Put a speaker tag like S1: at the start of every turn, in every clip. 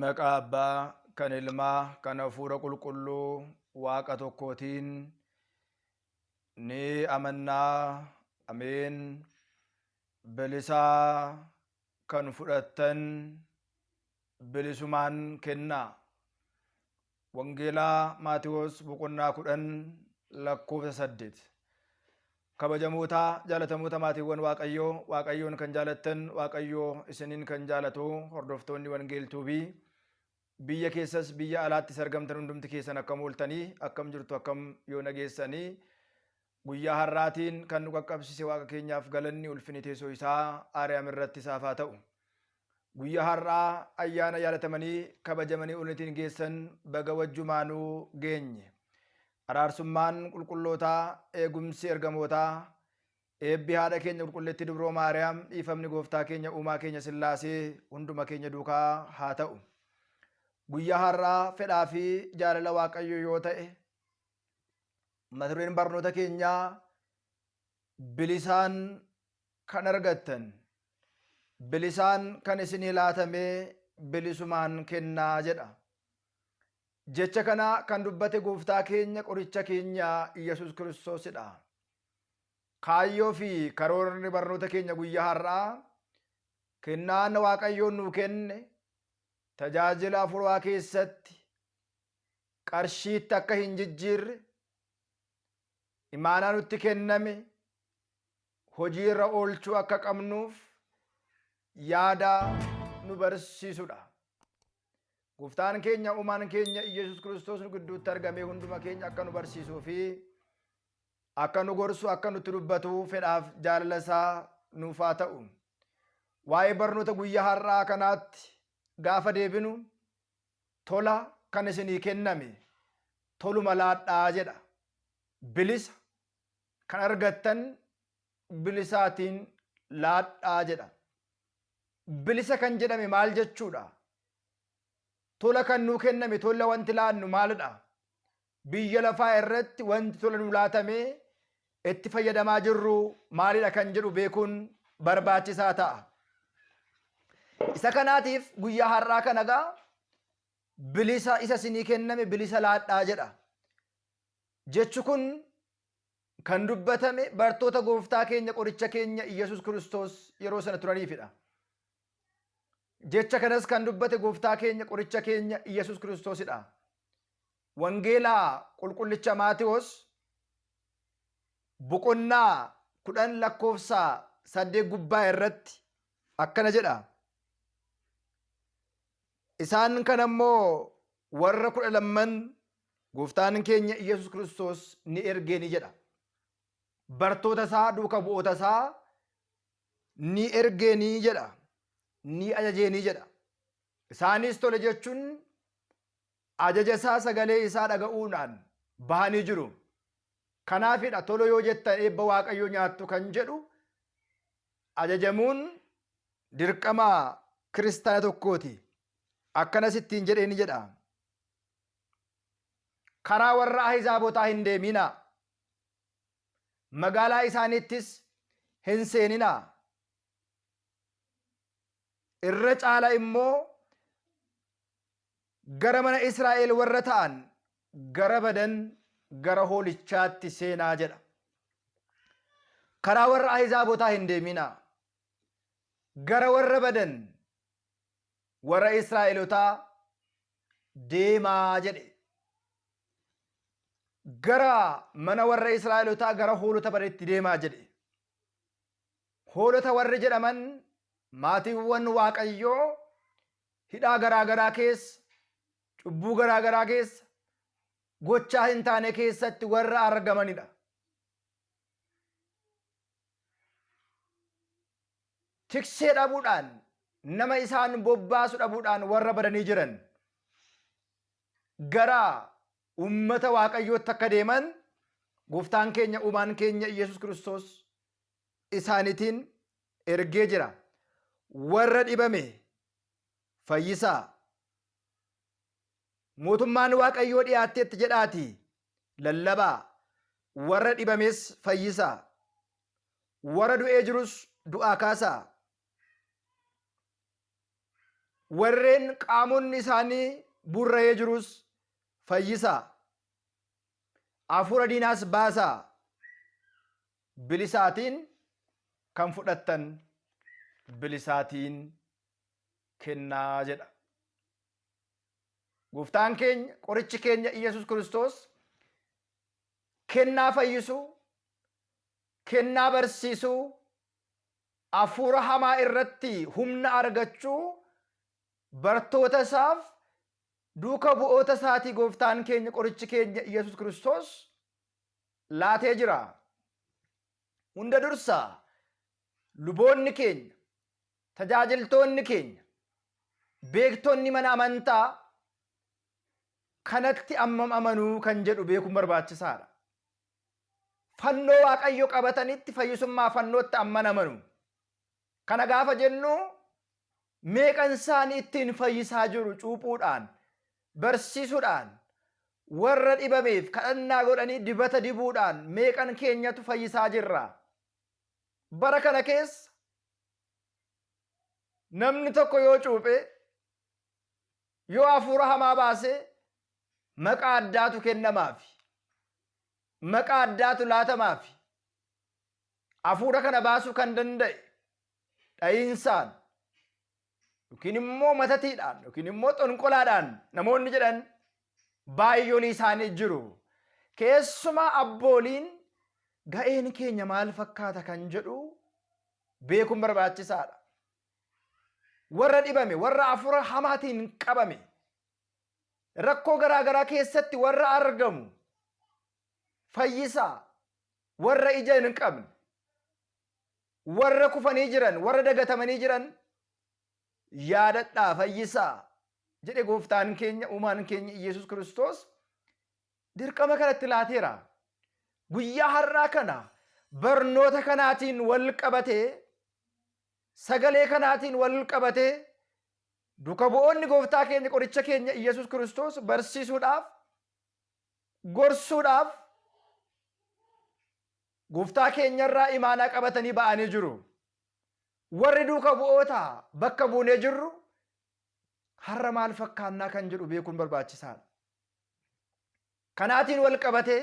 S1: Maqaa Abbaa, kan Ilmaa, kan Hafuura Qulqulluu Waaqa tokkootiin ni amannaa. Ameen. Bilisaa kan fudhattan bilisumaan kennaa. Wangeelaa Maatiwoos boqonnaa 10 lakkoofsa 8. Kabajamoota jaalatamoota maatiiwwan Waaqayyoo, Waaqayyoon kan jaalattan, Waaqayyoo isiniin kan jaalatu, hordoftoonni Wangeel Tuubii biyya keessas biyya alaattis argamtan hundumti keessan akkam ooltanii, akkam jirtu, akkam yoo nageessanii? Guyyaa har'aatiin kan nu qaqqabsiise Waaqa keenyaaf galanni ulfini teessoo isaa Aariyaam irratti isaaf haa ta'u. Guyyaa har'aa ayyaana yaadatamanii kabajamanii olitiin geessan baga wajjumaanuu geenye. Araarsummaan qulqullootaa, eegumsi ergamootaa, eebbi haadha keenya qulqulleettii Dubroo Maariyaam, dhiifamni gooftaa keenya uumaa keenya Sillaasee hunduma keenya duukaa haa ta'u. Guyyaa har'aa fedhaa fi jaalala Waaqayyo yoo ta'e mata dureen barnoota keenyaa bilisaan kan argattan, bilisaan kan isinii laatamee bilisumaan kennaa jedha. Jecha kana kan dubbate gooftaa keenya qoricha keenya Yesuus Kiristoosidha. Kaayyoo fi karoorri barnoota keenya guyyaa har'aa kennaan Waaqayyoon nuu kenne tajaajila hafuuraa keessatti qarshiitti akka hin jijjiirre, imaanaa nutti kenname hojii irra oolchuu akka qabnuuf yaada nu barsiisudha. Gooftaan keenya uumaan keenya Iyyasuus Kiristoos nu gidduutti argamee hunduma keenya akka nu barsiisuu fi akka nu gorsu, akka nutti dubbatu fedhaaf jaalala isaa nuuf haa ta'u. Waa'ee barnoota guyyaa har'aa kanaatti gaafa deebinu, tola kan isinii kenname toluma laadhaa jedha. Bilisa kan argattan bilisaatiin laadhaa jedha. Bilisa kan jedhame maal jechuudha? Tola kan nuu kenname tola wanti laannu maalidha? Biyya lafaa irratti wanti tola nuu laatamee itti fayyadamaa jirru maalidha kan jedhu beekuun barbaachisaa ta'a. Isa kanaatiif guyyaa har'aa kana gaa bilisa isa isinii kenname bilisa laadhaa jedha. Jechi kun kan dubbatame bartoota gooftaa keenya qoricha keenya Iyyasuus Kiristoos yeroo sana turaniifidha. Jecha kanas kan dubbate gooftaa keenya qoricha keenya Iyyasuus Kiristoosidha. Wangeelaa qulqullicha Maatiwoos boqonnaa 10 lakkoofsa 8 gubbaa irratti akkana jedha. Isaan kana immoo warra kudha lamman gooftaan keenya Iyyasuus Kiristoos ni ergee ni jedha. Bartoota isaa, duuka bu'oota isaa ni ergee ni jedha. Ni ajajee ni jedha. Isaanis tole jechuun ajaja isaa, sagalee isaa dhaga'uudhaan bahanii jiru. Kanaafidha tole yoo jettan eebba Waaqayyoo nyaattu kan jedhu. Ajajamuun dirqama kiristaana tokkooti. Akkanas ittiin jedhee ni jedha. Karaa warra Ahizaabotaa hin deeminaa. Magaalaa isaaniittis hin seeninaa. Irra caala immoo gara mana Israa'el warra ta'an, gara badan, gara hoolichaatti seenaa jedha. Karaa warra Ahizaabotaa hin deeminaa. Gara warra badan, warra Israa'elotaa deemaa jedhe. Gara mana warra Israa'elotaa, gara hoolota badetti deemaa jedhe. Hoolota warri jedhaman maatiiwwan Waaqayyoo hidhaa garaa garaa keessa, cubbuu garaa garaa keessa, gochaa hin taane keessatti warra argamanidha. Tiksee dhabuudhaan, nama isaan bobbaasu dhabuudhaan warra badanii jiran gara ummata Waaqayyootti akka deeman gooftaan keenya uumaan keenya Iyyasuus Kiristoos isaaniitiin ergee jira. Warra dhibame fayyisaa. Mootummaan Waaqayyoo dhiyaatteetti jedhaatii lallabaa. Warra dhibames fayyisaa. Warra du'ee jirus du'aa kaasaa. Warreen qaamonni isaanii burra'ee jirus fayyisaa. Hafuura diinaas baasaa. Bilisaatiin kan fudhattan bilisaatiin kennaa jedha. Gooftaan keenya qorichi keenya Iyyasuus Kiristoos kennaa fayyisuu, kennaa barsiisuu, hafuura hamaa irratti humna argachuu bartoota isaaf duuka bu'oota isaatii gooftaan keenya qorichi keenya Iyyasuus Kiristoos laatee jira. Hunda dursa luboonni keenya, tajaajiltoonni keenya, beektonni mana amantaa kanatti ammam amanuu kan jedhu beekuun barbaachisaadha. Fannoo Waaqayyo qabatanitti fayyisummaa fannootti amman amanu. Kana gaafa jennu meeqan isaanii ittiin fayyisaa jiru cuuphuudhaan, barsiisuudhaan, warra dhibameef kadhannaa godhanii dibata dibuudhaan meeqan keenyatu fayyisaa jirra. Bara kana keessa namni tokko yoo cuuphe, yoo hafuura hamaa baase maqaa addaatu kennamaafi. Maqaa addaatu laatamaafi. Hafuura kana baasuu kan danda'e dha'iinsaan yookiin immoo matatiidhaan yookiin immoo xonqolaadhaan namoonni jedhan baay'oolii isaanii jiru. Keessumaa abbooliin ga'een keenya maal fakkaata kan jedhu beekuun barbaachisaadha. Warra dhibame, warra hafuura hamaatiin qabame, rakkoo garaa garaa keessatti warra argamu fayyisaa, warra ija hin qabne, warra kufanii jiran, warra dagatamanii jiran yaadadhaa fayyisaa jedhe gooftaan keenya uumaan keenya Iyyasuus Kiristoos dirqama kanatti laateera. Guyyaa har'aa kana barnoota kanaatiin wal qabatee sagalee kanaatiin wal qabatee duka bu'oonni gooftaa keenya qoricha keenya Iyyasuus Kiristoos barsiisuudhaaf gorsuudhaaf gooftaa keenyarraa imaanaa qabatanii ba'anii jiru. Warri duuka bu'oota bakka buunee jirru har'a maal fakkaannaa kan jedhu beekuun barbaachisaadha. Kanaatiin wal qabatee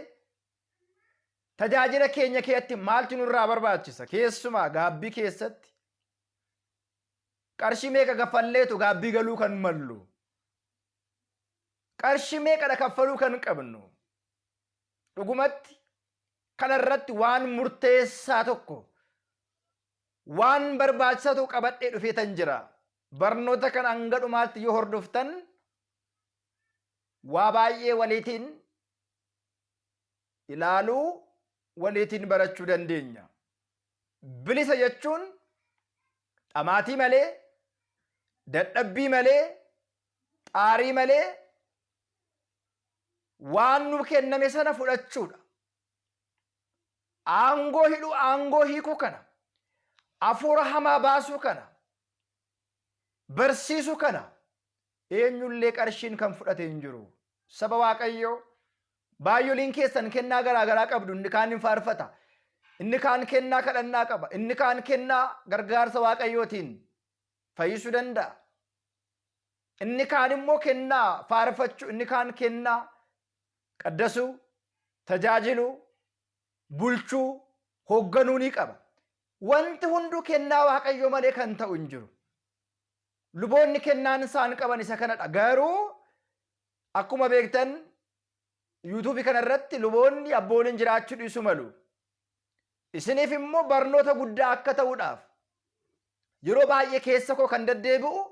S1: tajaajila keenya keessatti maaltu nurraa barbaachisa? Keessumaa gaabbii keessatti qarshii meeqa kaffalleetu gaabbii galuu kan mallu? Qarshii meeqadha kaffaluu kan qabnu? Dhugumatti kana irratti waan murteessaa tokko waan barbaachisaa tokko qabadhee dhufeetan jira. Barnoota kana hanga dhumaatti yoo hordoftan waa baay'ee waliitiin ilaaluu waliitiin barachuu dandeenya. Bilisa jechuun dhamaatii malee, dadhabbii malee, xaarii malee waan nu kenname sana fudhachuudha. Aangoo hidhuu, aangoo hiikuu kana, hafuura hamaa baasuu kana, barsiisuu kana eenyullee qarshiin kan fudhate hin jiru. Saba Waaqayyoo baay'oliin keessan kennaa garaa garaa qabdu inni kaan hin faarfata. Inni kaan kennaa kadhannaa qaba. Inni kaan kennaa gargaarsa Waaqayyootiin fayyisuu danda'a. Inni kaan immoo kennaa faarfachuu, inni kaan kennaa qaddasuu, tajaajiluu, bulchuu, hoogganuu ni qaba. Wanti hunduu kennaa Waaqayyoo malee kan ta'u hin jiru. Luboonni kennaan isaan qaban isa kanadha. Garuu akkuma beektan yuutuubii kana irratti luboonni abbooliin jiraachuu dhiisuu malu. Isiniif immoo barnoota guddaa akka ta'uudhaaf yeroo baay'ee keessa koo kan deddeebi'u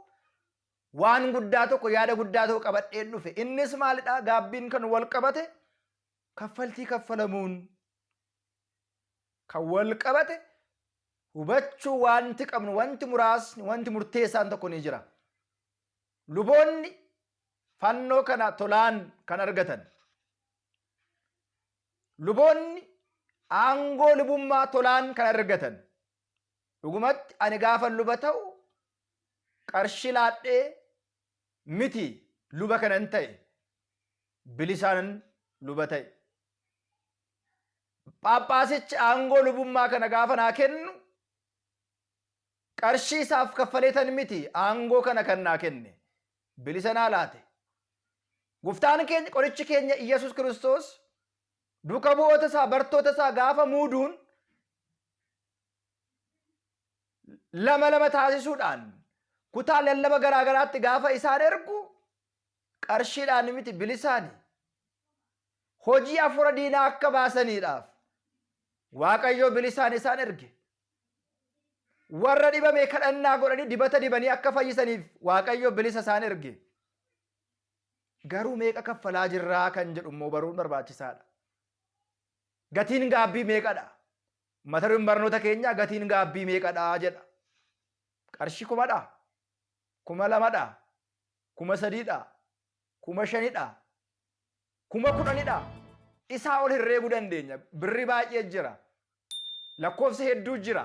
S1: waan guddaa tokko yaada guddaa tokko qabadheen dhufe. Innis maalidha? Gaabbiin kan wal qabate kaffaltii kaffalamuun kan wal qabate hubachuu wanti qabnu wanti muraasni wanti murteessaan tokko ni jira. Luboonni fannoo kana tolaan kan argatan. Luboonni aangoo lubummaa tolaan kan argatan. Dhugumatti ani gaafa luba ta'u qarshii laadhee miti luba kanan ta'e bilisaan luba ta'e. Phaaphaasichi aangoo lubummaa kana gaafa naa kennu Qarshii isaaf kaffaleetan miti aangoo kana kan naa kenne. Bilisa naa laate. Gooftaan keenya qorichi keenya Iyyasuus Kiristoos duuka bu'oota isaa bartoota isaa gaafa muuduun lama lama taasisuudhaan kutaa lallaba garaa garaatti gaafa isaan ergu qarshiidhaan miti bilisaani. Hojii hafuura diinaa akka baasaniidhaaf Waaqayyo bilisaan isaan erge. Warra dhibame kadhannaa godhanii dibata dibanii akka fayyisaniif Waaqayyo bilisa isaan erge. Garuu meeqa kaffalaa jirraa kan jedhu immoo baruun barbaachisaadha. Gatiin gaabbii meeqadha? Mata dureen barnoota keenyaa gatiin gaabbii meeqadha jedha. Qarshii kumadha? 2000dha? 3000dha? 5000dha? 10,000dha? Isaa ol herreeguu dandeenya. Birri baay'ee jira. Lakkoofsa hedduu jira.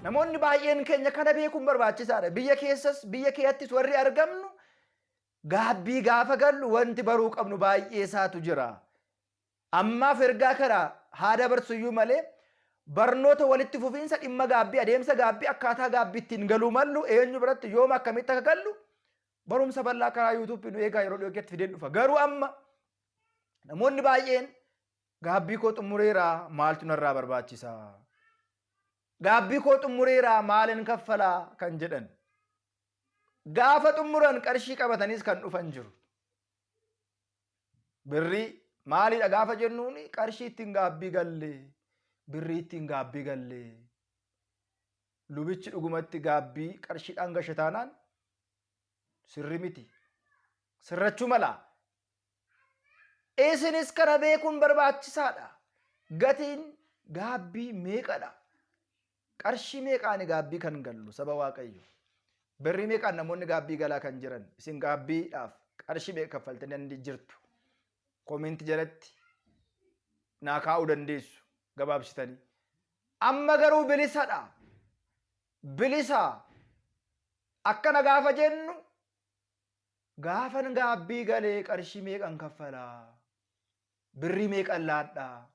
S1: Namoonni baay'een keenya kana beekuun barbaachisaadha. Biyya keessas biyya keeyattis warri argamnu gaabbii gaafa gallu wanti baruu qabnu baay'ee isaatu jira. Ammaaf ergaa kana haa dabarsuyyuu malee barnoota walitti fufiinsa dhimma gaabbii, adeemsa gaabbii, akkaataa gaabbii ittiin galuu mallu, eenyu biratti yoom akkamitti akka gallu barumsa bal'aa karaa yuutuubii nu eegaa yeroo dhiyoo keessatti fideen dhufa. Garuu amma namoonni baay'een gaabbii koo xumureera maaltu narraa barbaachisa? Gaabbii koo xumureera maalin kaffalaa kan jedhan. Gaafa xumuran qarshii qabataniis kan dhufan jiru. Birrii maalidha gaafa jennuun qarshii ittiin gaabbii galle, birrii ittiin gaabbii galle. Lubichi dhugumatti gaabbii qarshiidhaan gashe taanaan sirri miti. Sirrachuu mala. Isinis kana beekuun barbaachisaadha. Gatiin gaabbii meeqadha? Qarshii meeqaani gaabbii kan gallu saba Waaqayyo? Birrii meeqaan namoonni gaabbii galaa kan jiran? Isin gaabbiidhaaf qarshii meeqa kaffaltanii jirtu? Koomenti jalatti naa kaa'uu dandeessu gabaabsitanii. Amma garuu bilisadha. Bilisa. Akkana gaafa jennu gaafan gaabbii galee qarshii meeqan kaffalaa? Birrii meeqan laadhaa?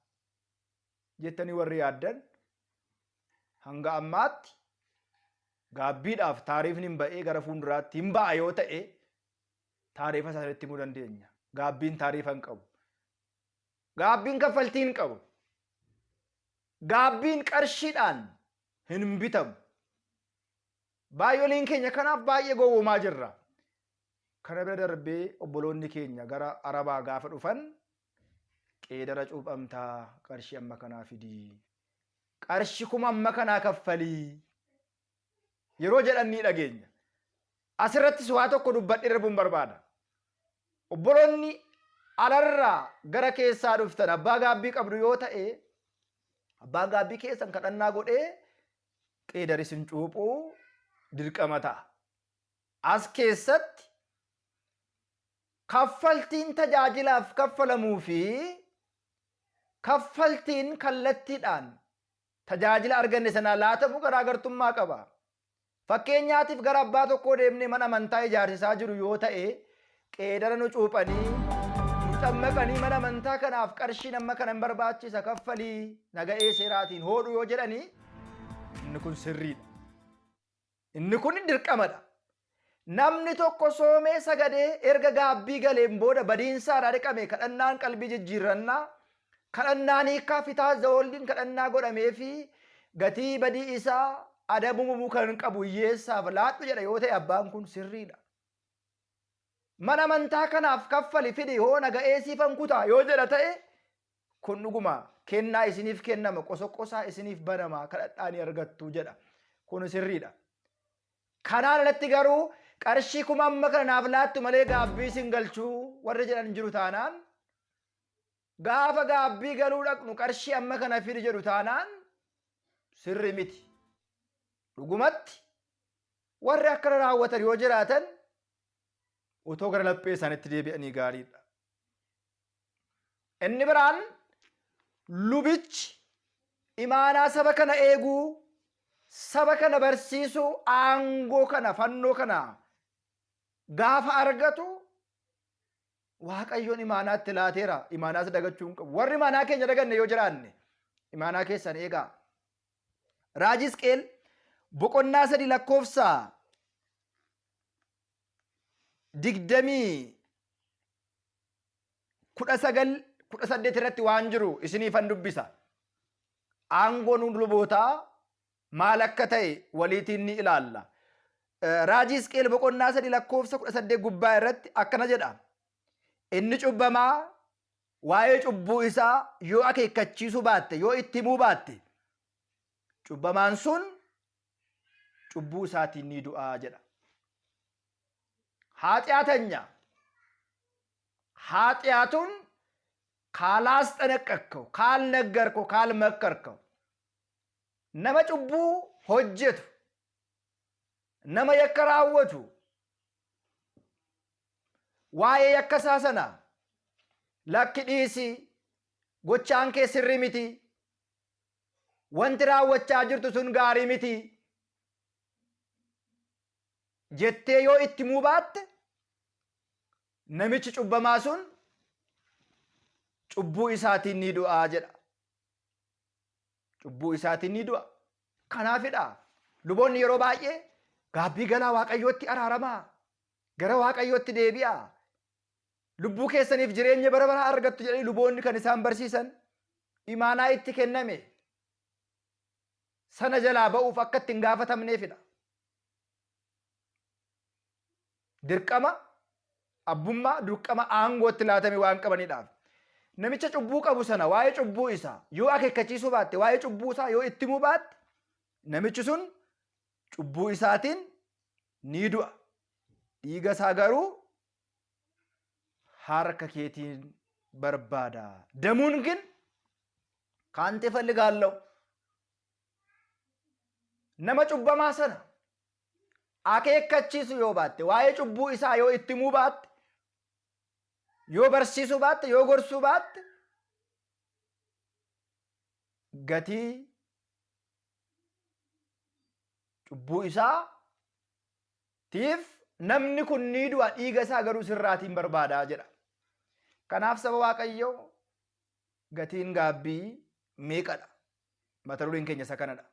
S1: Jettanii warri yaaddan hanga ammaatti gaabbiidhaaf taariifni hin ba'ee gara fuulduraatti hin ba'a yoo ta'e taariifa isaa sirriitti himuu dandeenya. Gaabbiin taariifa hin qabu. Gaabbiin kaffaltii hin qabu. Gaabbiin qarshiidhaan hin bitamu. Baay'oliin keenya kanaaf baay'ee gowwomaa jirra. Kana bira darbee obboloonni keenya gara Arabaa gaafa dhufan qeedara cuuphamtaa qarshii amma kanaa fidii. Qarshi kuma amma kanaa kaffalii. Yeroo jedhan ni dhageenya. Asirrattis waa tokko dubbadhee darbuun barbaada. Obboloonni alarraa gara keessaa dhuftan abbaa gaabbii qabdu yoo ta'e abbaan gaabbii keessan kadhannaa godhee qeedar isin cuuphuu dirqama ta'a. As keessatti kaffaltiin tajaajilaaf kaffalamuu fi kaffaltiin kallattiidhaan tajaajila arganne sanaa laatamu garaagartummaa qaba. Fakkeenyaatiif gara abbaa tokkoo deemnee mana amantaa ijaarsisaa jiru yoo ta'e qeedara nu cuuphanii nu xammaqanii mana amantaa kanaaf qarshiin amma kana hin barbaachisa kaffalii naga'ee seeraatiin hoodhu yoo jedhanii inni kun sirriidha. Inni kun dirqamadha. Namni tokko soomee sagadee erga gaabbii galeen booda badiinsaarraa dhiqame kadhannaan qalbii jijjiirrannaa kadhannaan hiikkaa fitaa zawoolliin kadhannaa godhamee fi gatii badii isaa adabamuu kan qabu hiyyeessaaf laadhu jedha yoo ta'e abbaan kun sirriidha. Mana amantaa kanaaf kaffali fidi hoo naga'ee siifan kutaa yoo jedha ta'e kun dhuguma kennaa isiniif kennama qosoqosaa isiniif banama kadhadhaa ni argattu jedha. Kun sirriidha. Kanaan alatti garuu qarshii kuma amma kana naaf laattu malee gaabbii isin galchuu warri jedhan jiru taanaan gaafa gaabbii galuu dhaqnu qarshii amma kana fidi jedhu taanaan sirri miti. Dhugumatti warri akkana raawwatan yoo jiraatan otoo gara laphee isaaniitti deebi'anii gaariidha. Inni biraan lubichi imaanaa saba kana eeguu, saba kana barsiisuu, aangoo kana, fannoo kana gaafa argatu Waaqayyoon imaanaa itti laateera. Imaanaas dagachuu hin qabu. Warri imaanaa keenya daganne yoo jiraanne imaanaa keessan eegaa. Raajii Hisqeel boqonnaa 3 lakkoofsa digdamii 19 18 irratti waan jiru isiniifan dubbisa. Aangoon lubootaa maal akka ta'e waliitiin ni ilaalla. Raajii Hisqeel boqonnaa 3 lakkoofsa 18 gubbaa irratti akkana jedha. Inni cubbamaa waa'ee cubbuu isaa yoo akeekkachiisuu baatte, yoo itti himuu baatte, cubbamaan sun cubbuu isaatiin ni du'a jedha. ኃጢአተኛ ኃጢአቱን ካላስጠነቀቅከው፣ ካልነገርከው፣ ካልመከርከው nama cubbuu hojjetu, nama yakka raawwatu, waa'ee yakka isaa sana lakki dhiisi, gochaan kee sirrii miti, wanti raawwachaa jirtu sun gaarii miti jettee yoo itti himuu baatte, namichi cubbamaa sun cubbuu isaatiin ni du'aa jedha. Cubbuu isaatiin ni du'a. Kanaafidha luboonni yeroo baay'ee gaabbii galaa, Waaqayyootti araaramaa, gara Waaqayyootti deebi'aa, lubbuu keessaniif jireenya bara baraa argattu jedhanii luboonni kan isaan barsiisan imaanaa itti kenname sana jalaa ba'uuf akka itti hin gaafatamneefidha. Dirqama abbummaa, dirqama aangootti laatame waan qabaniidhaaf. Namicha cubbuu qabu sana waa'ee cubbuu isaa yoo akeekkachiisuu baatte, waa'ee cubbuu isaa yoo itti himuu baatte, namichi sun cubbuu isaatiin ni du'a. Dhiiga isaa garuu harka keetiin barbaada. ደሙን ግን ከአንተ እፈልጋለሁ. Nama cubbamaa sana akeekkachiisu yoo baatte, waa'ee cubbuu isaa yoo itti himuu baatte, yoo barsiisuu baatte, yoo gorsuu baatte, gatii cubbuu isaa tiif namni kun ni du'a, dhiiga isaa garuu sirraatiin barbaadaa jedha. Kanaaf saba Waaqayyoo, gatiin gaabbii meeqadha? Mata dureen keenya isa kanadha.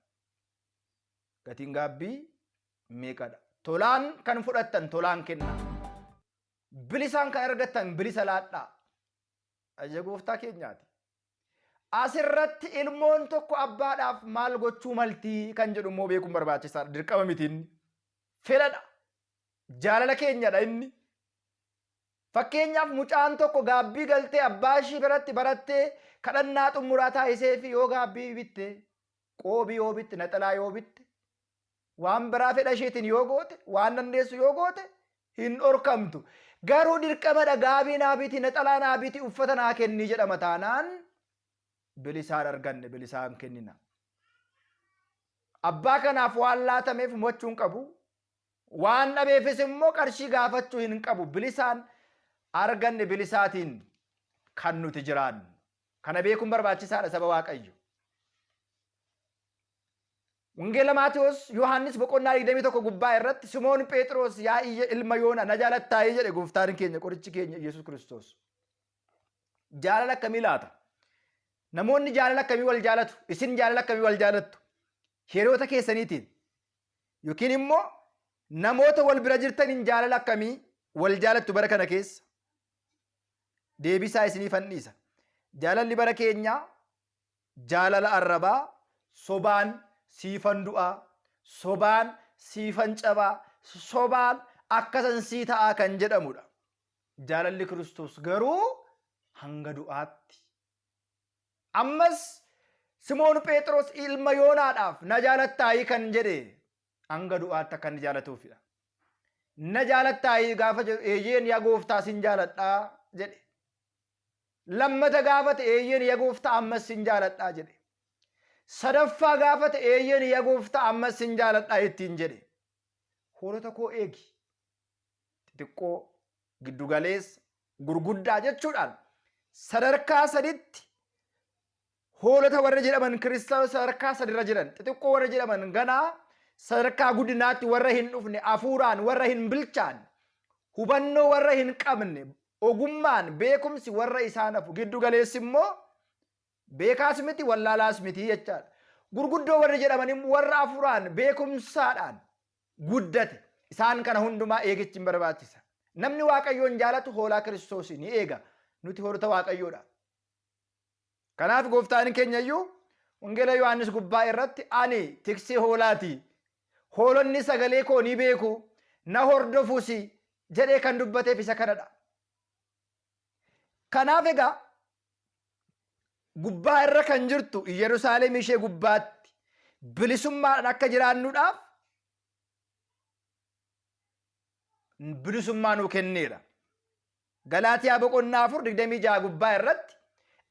S1: Gatiin gaabbii meeqadha? Tolaan kan fudhattan tolaan kennaa. Bilisaan kan argattan bilisa laadhaa. Ajaja gooftaa keenyaati. Asirratti ilmoon tokko abbaadhaaf maal gochuu maltii kan jedhu immoo beekuun barbaachisaadha. Dirqama miti inni. Fedhadha. Jaalala keenyadha inni. Fakkeenyaaf, mucaan tokko gaabbii galtee abbaa ishii biratti barattee kadhannaa xumuraa taasisee fi yoo gaabbii bitte, qoobii yoo bitte, naxalaa yoo bitte, waan biraa fedha isheetiin yoo goote, waan dandeessu yoo goote hin dhorkamtu. Garuu dirqamadha, gaabii naa biti, naxalaa naa biti, uffata naa kennii jedhama taanaan, bilisaan arganne bilisaan kennina. Abbaa kanaaf waan laatameef mo'achuu hin qabu. Waan dhabeefis immoo qarshii gaafachuu hin qabu. Bilisaan arganne bilisaatiin kan nuti jiraannu. Kana beekuun barbaachisaadha, saba Waaqayyo. Wangeela Maatewos Yohaannis boqonnaa 21 gubbaa irratti Simoon Phexros, "Yaa iyya ilma Yoona, na jaalattaayee?" jedhe gooftaan keenya, qorichi keenya Yesuus Kiristoos. Jaalala akkamii laata? Namoonni jaalala akkamii wal jaalatu? Isin jaalala akkamii wal jaalattu? Hiriyoota keessaniitiin yookiin immoo namoota wal bira jirtaniin jaalala akkamii wal jaalattu bara kana keessa? Deebisaa isiniifan dhiisa. Jaalalli bara keenyaa jaalala arrabaa, sobaan siifan du'aa, sobaan siifan cabaa, sobaan akkasan sii ta'aa kan jedhamudha. Jaalalli Kiristoos garuu hanga du'aatti. Ammas Simoon Phexros ilma Yoonaadhaaf na jaalattaayii kan jedhe hanga du'aatti akka inni jaalatuufidha. Na jaalattaayii gaafa jedhu, "Eeyyeen yaa gooftaa, sin jaaladhaa" jedhe. Lammata gaafate, "Eeyyeen yaa gooftaa, ammas sin jaaladhaa" jedhe. Sadaffaa gaafate, "Eeyyeen yaa gooftaa, ammas sin jaaladhaa" ittiin jedhe. "Hoolota koo eegi." Xixiqqoo, giddugaleessa, gurguddaa jechuudhaan sadarkaa saditti hoolota warra jedhaman kiristaanota sadarkaa sadirra jiran, xixiqqoo warra jedhaman ganaa sadarkaa guddinaatti warra hin dhufne, hafuuraan warra hin bilchaanne, hubannoo warra hin qabne, ogummaan beekumsi warra isaan hafu, giddu galeessi immoo beekaas miti, wallaalaas miti jechaadha. Gurguddoo warri jedhaman immoo warra hafuuraan beekumsaadhaan guddate. Isaan kana hundumaa eegichi hin barbaachisa. Namni Waaqayyoon jaalatu hoolaa Kiristoos ni eega. Nuti hoolota Waaqayyoodha. Kanaaf gooftaan keenya iyyuu Wangeela Yohaannis gubbaa irratti ani tiksee hoolaati. Hoolonni sagalee koo ni beeku, na hordofus jedhee kan dubbateef isa kanadha. Kanaaf egaa gubbaa irra kan jirtu Yerusaalem ishee gubbaatti bilisummaadhaan akka jiraannuudhaaf bilisummaa nuu kenneera. Galaatiyaa boqonnaa 4 26 gubbaa irratti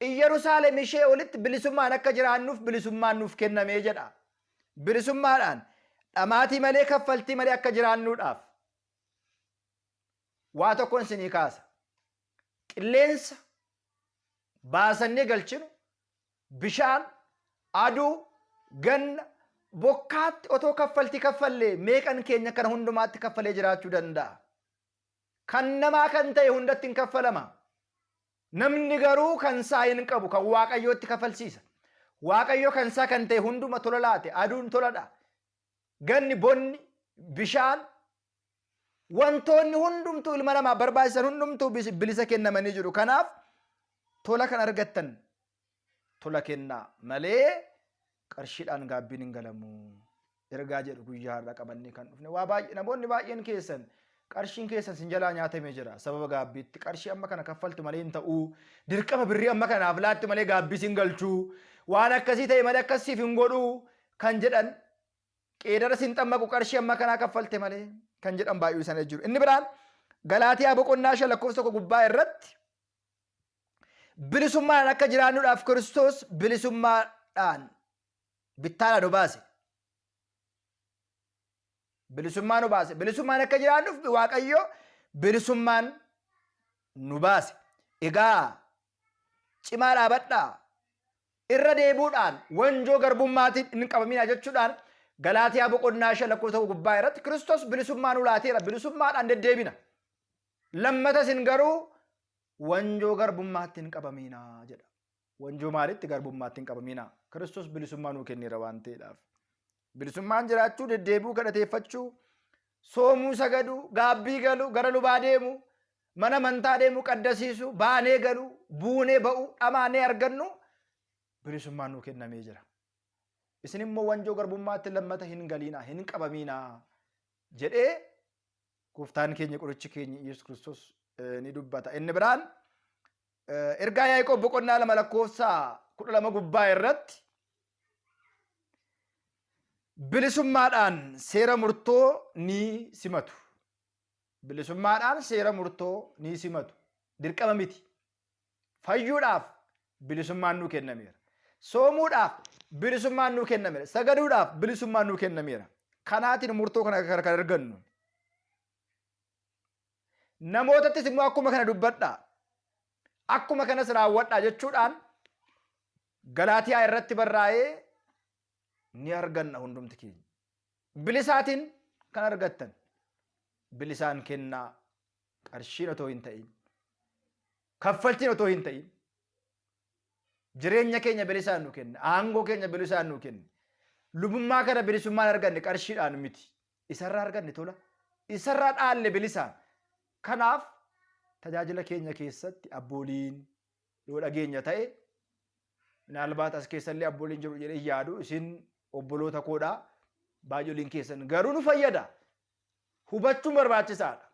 S1: Iyyerusaalem ishee olitti bilisummaan akka jiraannuuf bilisummaan nuuf kennamee jedha. Bilisummaadhaan dhamaatii malee kaffaltii malee akka jiraannuudhaaf. Waa tokkon isinii kaasa. Qilleensa baasannee galchinu, bishaan, aduu, ganna, bokkaatti otoo kaffaltii kaffallee meeqan keenya kana hundumaatti kaffalee jiraachuu danda'a? Kan namaa kan ta'e hundatti hin kaffalama. Namni garuu kan isaa hin qabu, kan Waaqayyootti kaffalsiisa. Waaqayyo kan isaa kan ta'e hunduma tola laate, aduun toladha. Ganni, bonni, bishaan, wantoonni hundumtuu ilma namaa barbaachisan hundumtuu bilisa kennamanii jiru. Kanaaf tola kan argattan tola kennaa malee qarshiidhaan gaabbiin hin galamu. Ergaa jedhu guyyaa har'a qabannee kan dhufne waa baay'ee namoonni baay'een keessan qarshiin keessan sin jalaa nyaatamee jira sababa gaabbiitti qarshii amma kana kaffaltu malee hin ta'uu dirqama birrii amma kanaaf laattu malee gaabbii sin galchuu waan akkasii ta'e malee akkasiif hin godhuu kan jedhan qeedara sin xammaqu qarshii amma kanaa kaffalte malee kan jedhan baay'ee isaanii jiru. Inni biraan Galaatiyaa boqonnaa 5 lakkoofsa 1 gubbaa irratti bilisummaadhaan akka jiraannuudhaaf Kiristoos bilisummaadhaan bittaadhaan nu baase. Bilisummaa nu baase. Bilisummaan akka jiraannuuf Waaqayyo bilisummaan nu baase. Egaa cimaa dhaabadhaa. Irra deebi'uudhaan wanjoo garbummaatiin hin qabaminaa jechuudhaan Galaatiyaa boqonnaa 5 lakkoofsa 1 gubbaa irratti Kiristoos bilisummaa nu laateera. Bilisummaadhaan deddeebina. Lammata isin garuu wanjoo garbummaatti hin qabaminaa jedha. Wanjoo maalitti garbummaatti hin qabaminaa. Kiristoos bilisummaa nuu kenneera waan ta'eedhaaf. Bilisummaan jiraachuu, deddeebi'uu, kadhateeffachuu, soomuu, sagaduu, gaabbii galuu, gara lubaa deemuu, mana amantaa deemuu, qaddasiisuu, baanee galuu, buunee ba'uu, dhamaanee argannu bilisummaan nuu kennamee jira. Isin immoo wanjoo garbummaatti lammata hin galiinaa, hin qabamiinaa jedhee gooftaan keenya qorichi keenya Yesuus Kiristoos ni dubbata. Inni biraan ergaa Yaaqoob boqonnaa 2 lakkoofsa 12 gubbaa irratti bilisummaadhaan seera murtoo ni simatu. Bilisummaadhaan seera murtoo ni simatu. Dirqama miti. Fayyuudhaaf bilisummaan nuu kennameera. Soomuudhaaf bilisummaan nuu kennameera. Sagaduudhaaf bilisummaan nuu kennameera. Kanaatiin murtoo kana kan argannu. Namootattis immoo akkuma kana dubbadhaa. Akkuma kanas raawwadhaa jechuudhaan Galaatiyaa irratti barraa'ee ni arganna hundumti keenya. Bilisaatiin kan argattan bilisaan kennaa qarshiin otoo hin ta'in kaffaltiin otoo hin ta'in jireenya keenya bilisaan nu kenne aangoo keenya bilisaan nu kenne lubummaa kana bilisummaan arganne qarshiidhaan miti isarraa arganne tola isarraa dhaalle bilisaan kanaaf tajaajila keenya keessatti abbooliin yoo dhageenya ta'e minaalbaat as keessallee abbooliin jiru jedhee yaadu isin obboloota koodha baay'oliin keessan garuu nu fayyada hubachuun barbaachisaadha.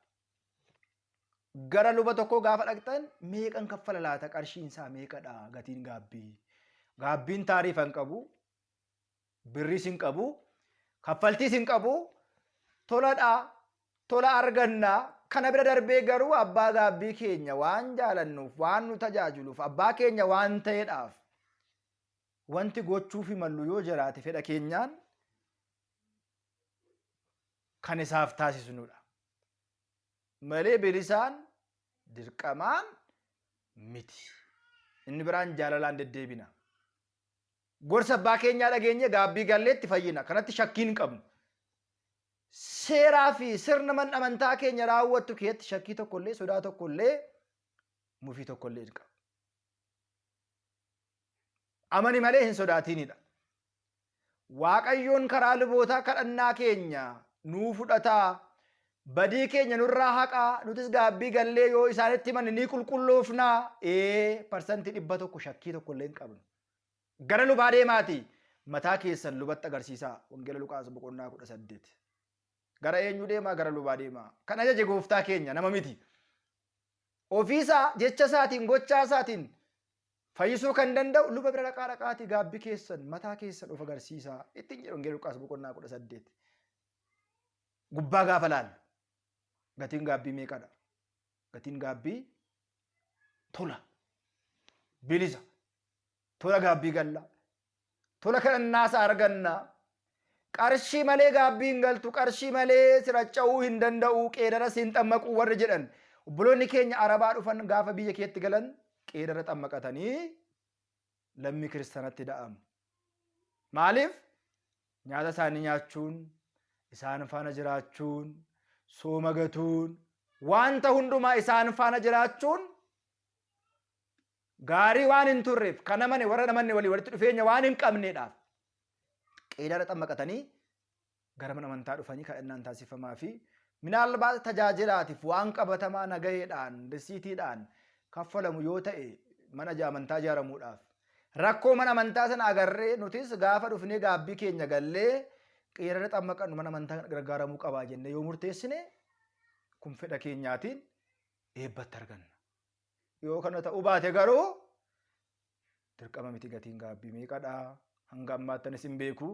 S1: Gara luba tokkoo gaafa dhaqxan meeqan kaffala laata qarshiin isaa meeqadha gatiin gaabbii. Gaabbiin taariifa hin qabu, birriis hin qabu, kaffaltiis hin qabu, toladha, tola arganna. Kana bira darbee garuu abbaa gaabbii keenya waan jaalannuuf, waan nu tajaajiluuf, abbaa keenya waan ta'eedhaaf wanti gochuufi mallu yoo jiraate fedha keenyaan kan isaaf taasisnudha. Malee bilisaan dirqamaan miti. Inni biraan jaalalaan deddeebina. Gorsa abbaa keenyaa dhageenye gaabbii galleetti fayyina. Kanatti shakkii hin qabnu. Seeraa fi sirna man amantaa keenya raawwattu keessatti shakkii tokkollee, sodaa tokkollee, mufii tokkollee hin qabnu. Amani malee hin sodaatiinidha. Waaqayyoon karaa lubootaa kadhannaa keenya nuu fudhataa, badii keenya nurraa haqaa, nutis gaabbii gallee yoo isaanitti himanne ni qulqulloofnaa. Ee, 100% shakkii tokko illee hin qabnu. Gara lubaa deemaati mataa keessan lubatti agarsiisaa. Wangeela Luqaas boqonnaa 18. Gara eenyu deemaa? Gara lubaa deemaa. Kan ajaje gooftaa keenya, nama miti. Ofiisaa jecha isaatiin, gochaa isaatiin fayyisuu kan danda'u luba bira dhaqaa, dhaqaatii gaabbii keessan mataa keessan of agarsiisaa ittiin jedhu Wangeela Luqaas boqonnaa 18. Gubbaa gaafa laallu gatiin gaabbii meeqadha? Gatiin gaabbii tola. Bilisa. Tola gaabbii galla. Tola kadhannaa isaa arganna. Qarshii malee gaabbii hin galtu, qarshii malee siracca'uu hin danda'u, qeedara siin xammaquu warri jedhan. Obboloonni keenya Arabaa dhufan gaafa biyya keetti galan qeedara xammaqatanii lammii kiristaanatti da'amu. Maaliif? Nyaata isaanii nyaachuun, isaan faana jiraachuun, sooma gatuun, wanta hundumaa isaan faana jiraachuun gaarii waan hin turreef, kan amane warra namanne walii walitti dhufeenya waan hin qabneedhaaf qeedara xammaqatanii gara mana amantaa dhufanii kadhannaan taasifamaa fi minaalbaat tajaajilaatiif waan qabatamaa nagaheedhaan risiitiidhaan kaffalamu yoo ta'e, mana amantaa ijaaramuudhaaf rakkoo mana amantaa sana agarree nutis gaafa dhufnee gaabbii keenya gallee qeerara xammaqannu mana amantaa gargaaramuu qabaa jennee yoo murteessine, kun fedha keenyaatiin eebbatti arganna. Yoo kana ta'uu baate garuu dirqama miti. Gatiin gaabbii meeqadha? Hanga ammaatti anis hin beeku.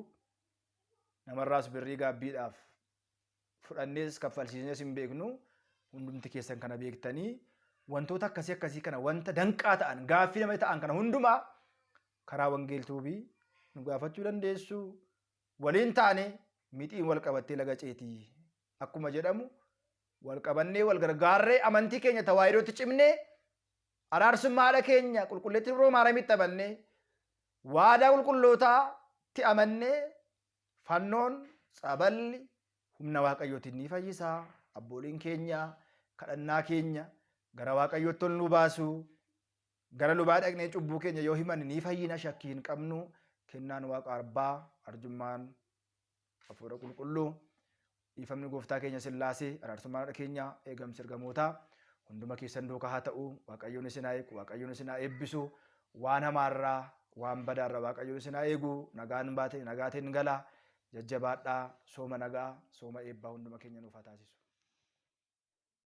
S1: Namarraas birrii gaabbiidhaaf fudhannees kaffalsiisnees hin beeknu. Hundumti keessan kana beektanii, wantoota akkasii akkasii kana, wanta danqaa ta'an, gaaffii nama ta'an kana hundumaa karaa wangeeltuubii nu gaafachuu dandeessu. Waliin taane mixiin wal qabattee laga ceetii akkuma jedhamu, wal qabannee, wal gargaarree, amantii keenya tawaahidootti cimnee, araarsummaa haadha keenya qulqulleettii Dubroo Maariyaamitti amannee, waadaa qulqullootaatti amannee, fannoon tsaballi humna Waaqayyootiin ni fayyisaa. Abbooliin keenya kadhannaa keenya gara Waaqayyootti ol nu baasu. Gara lubaa dhaqnee cubbuu keenya yoo himanne ni fayyina, shakkii hin qabnu. Kennaan Waaqa Abbaa, arjummaan Hafuura Qulqulluu, dhiifamni Gooftaa keenya Sillaasee, araarsummaan haadha keenya, eegamsi ergamootaa hunduma keessan duukaa haa ta'u. Waaqayyoon isin haa eegu, Waaqayyoon isin haa eebbisu. Waan hamaarraa, waan badaarraa Waaqayyoon isin haa eegu. Nagaan baate nagaatiin gala. Jajjabaadhaa. Sooma nagaa, sooma eebbaa hunduma keenya nuuf haa taasisu.